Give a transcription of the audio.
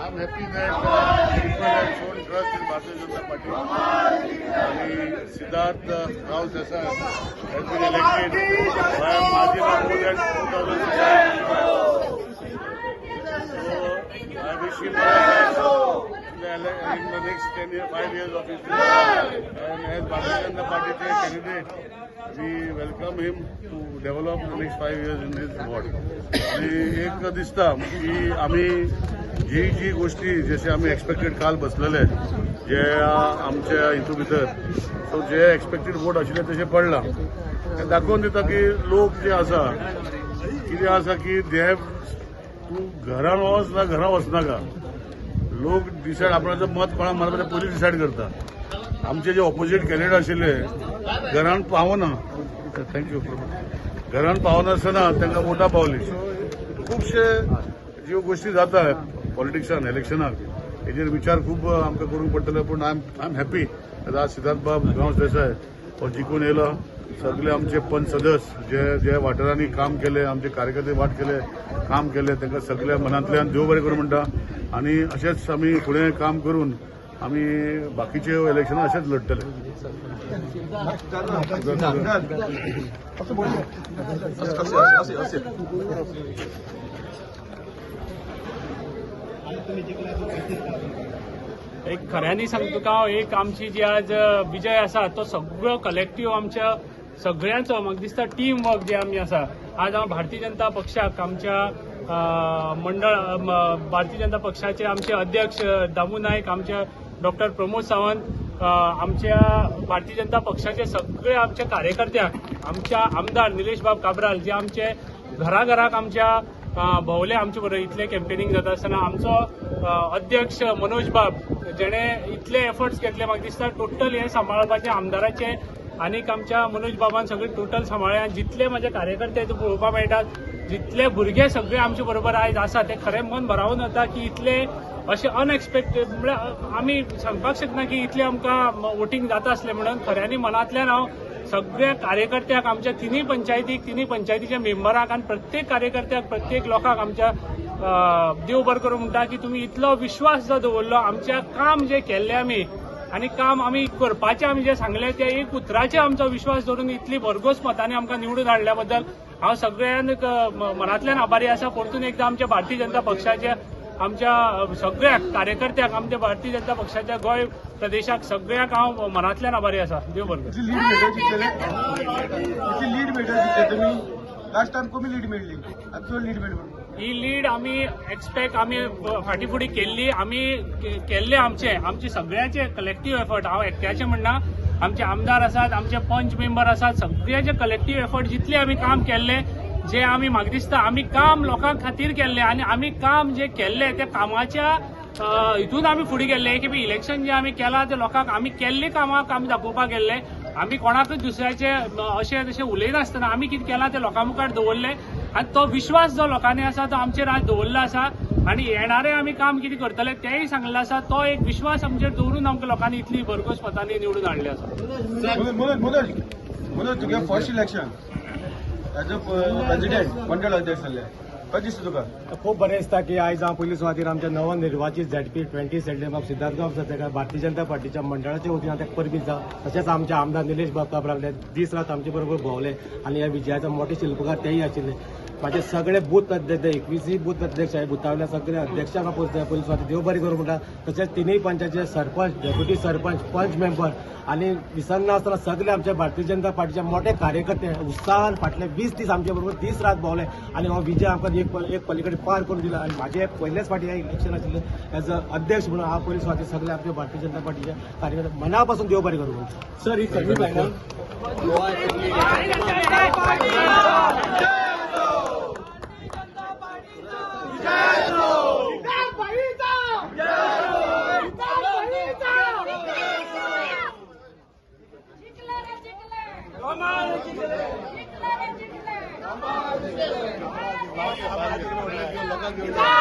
I'm happy that people have shown trust in Bharatiya Janata Party. आणि Siddharth Rao Desai has been elected by a margin of more than 2,600. So I wish him all the best in the next 10 years, 5 years of his life. And as Bharatiya Janata Party candidate, we welcome him to develop the next 5 years in his ward. आणि एक दिसता की आम्ही जी जी गोष्टी जसे आम्ही एक्सपेक्टेड काल बसलेले जे आमच्या हितून भितर, सो जे एक्सपेक्टेड वोट आशिल्ले तशें पडला. हें दाखोवन दिता की लोक जे आसा कितें आसा की they have तूं घरान वच ना घरा वचनाका, लोक डिसायड आपणाचो मत कोणाक मारपाचें पयलीं डिसायड करता. आमचे जे ऑपोजीट कॅन्डिडेट आशिल्ले घरान पावना, thank you, घरान पावनासतना तांकां वोटां पावली. खुबशे ज्यो गोष्टी जाता पॉलिटिक्सान इलेक्शनाक हेजेर विचार खूब आमकां करूंक पडटले. पूण I am happy आज सिद्धार्थ बाब गांवस देसाय हो जिखून येयला. सगळे आमचे पंच सदस्य जे जे वाठारांनी काम केले, आमचे कार्यकर्ते वाट केले, काम केले, तांकां सगळ्या मनांतल्यान देव बरें करूं म्हणटा. आनी अशेंच आमी फुडें काम करून आमी बाकीचे इलेक्शनां अशेंच लढटले. एक खऱ्यांनी सांगता तुका, एक आमची जी आज विजय आसा तो सगळो कलेक्टीव आमच्या सगळ्यांचो, म्हाका दिसता टीम वर्क जे आमी आसा. आज हांव भारतीय जनता पक्षाक आमच्या मंडळ भारतीय जनता पक्षाचे आमचे अध्यक्ष दामू नायक, आमचे डॉक्टर प्रमोद सावंत, आमच्या भारतीय जनता पक्षाचे सगळे आमच्या कार्यकर्त्यांक, आमच्या आमदार निलेश बाब काब्राल जे आमचे घराघराक आमच्या भोवले आमचे बरोबर इतले कॅम्पेनिंग जाता आसतना, आमचो अध्यक्ष मनोज बाब जेणे इतले एफर्ट्स घेतले, म्हाका दिसता टोटल हे सांबाळपाचे आमदाराचे आनीक आमच्या मनोज बाबान सगळे टोटल सांबाळ्ळे. जितले म्हाजे कार्यकर्ते पळोवपाक मेळटात, जितले भुरगे सगळे आमचे बरोबर आयज आसा, ते खरें मन भरावन वता की इतले अशें अनएक्सपेक्टेड, म्हळ्यार आमी सांगपाक शकना की इतले आमकां वोटींग जाता आसलें म्हणून. खऱ्यांनी मनांतल्यान हांव सगळ्या कार्यकर्त्यांक आमच्या तिनूय पंचायतीक, तिनूय पंचायतीच्या मेंबरांक आनी प्रत्येक कार्यकर्त्याक, प्रत्येक लोकांक आमच्या देव बरें करूं म्हणटा की तुमी इतलो विश्वास जो दवरलो आमच्या काम जे केल्लें आमी आनी काम आमी करपाचें आमी जें सांगलें त्या एक उतराचेर आमचो विश्वास दवरून इतली भरघोस मतांनी आमकां निवडून हाडल्या बद्दल हांव सगळ्यांक मनांतल्यान आभारी आसा. परतून एकदां आमच्या भारतीय जनता पक्षाच्या आमच्या सगळ्या कार्यकर्त्यांक, आमच्या भारतीय जनता पक्षाच्या गोंय प्रदेशाक सगळ्यांक हांव मनांतल्यान आभारी आसा. देव बरें करूं. लीड मेळटली तुमी लास्ट टायम कमी लीड मेळ्ळी, आतां चड लीड मेळ्ळी. ही लीड आमी एक्सपेक्ट आमी फाटीं फुडें केल्ली, आमी केल्ले आमचे आमचे सगळ्याचे कलेक्टीव एफर्ट. हांव एकट्याचें म्हणना, आमचे आमदार आसात, आमचे पंच मेंबर आसात, सगळ्याचे कलेक्टीव एफर्ट जितले आमी काम केल्ले, जे आमी म्हाका दिसता आमी काम लोकां खातीर केल्ले आनी आमी काम जे केल्ले त्या कामाच्या हितून आमी फुडें गेल्ले. की इलेक्शन जे आमी केलां ते लोकांक आमी केल्ले कामाक आमी दाखोवपाक गेल्ले. आमी कोणाकूच दुसऱ्याचे अशें तशें उलयनासतना आमी कितें केलां तें लोकां मुखार दवरलें आनी तो विश्वास जो लोकांनी आसा तो आमचेर आज दवरलो आसा आनी येणारें आमी काम कितें करतले तेंय सांगलें आसा. तो एक विश्वास आमचेर दवरून आमकां लोकांनी इतली भरघोस मतांनी निवडून हाडले आसा. मनोज, तुगे first election as a president मंडळ अध्यक्ष जाल्ले, कशें दिसता तुका? खूब बरें दिसता की आयज हांव पयले सुवातेर आमच्या नवनिर्वाचित झेडपी 20 सेल्डेम सिद्धार्थ गांवस ताका भारतीय जनता पार्टीच्या मंडळाच्या वतीन हांव ताका परबीं जावं. तशेंच आमचे आमदार निलेश बाब काब्राल हे दीस रात आमचे बरोबर भोंवले आनी ह्या विजयाचो मोठे शिल्पकार तेय आशिल्ले. म्हाजे सगळे बूथ अध्यक्ष, 21 बूथ अध्यक्ष आहे बुथावल्या सगळे अध्यक्षांक पयले सुवातेर देव बरें करूं म्हणटा. तशेंच तिनूय पंचायतीचे सरपंच, डेप्युटी सरपंच, पंच मेंबर आनी विसरनासतना सगळे आमच्या भारतीय जनता पार्टीचे मोठे कार्यकर्ते उत्साहान फाटले 20 दीस आमचे बरोबर दीस रात भोंवले आनी हो विजय आमकां एक एक पलीकडे पार करून दिला. आनी म्हाजें पयलेच फावटी हें इलेक्शन आशिल्लें एज अ अध्यक्ष म्हणून हांव पयले सुवातेर सगळे आमच्या भारतीय जनता पार्टीच्या कार्यकर्ते मना पासून देव बरें करूं म्हणटा. सर, ही सेमी फायनल. जिंकलं रे जिंकलं, जिंकलं रे जिंकलं. लोकांक.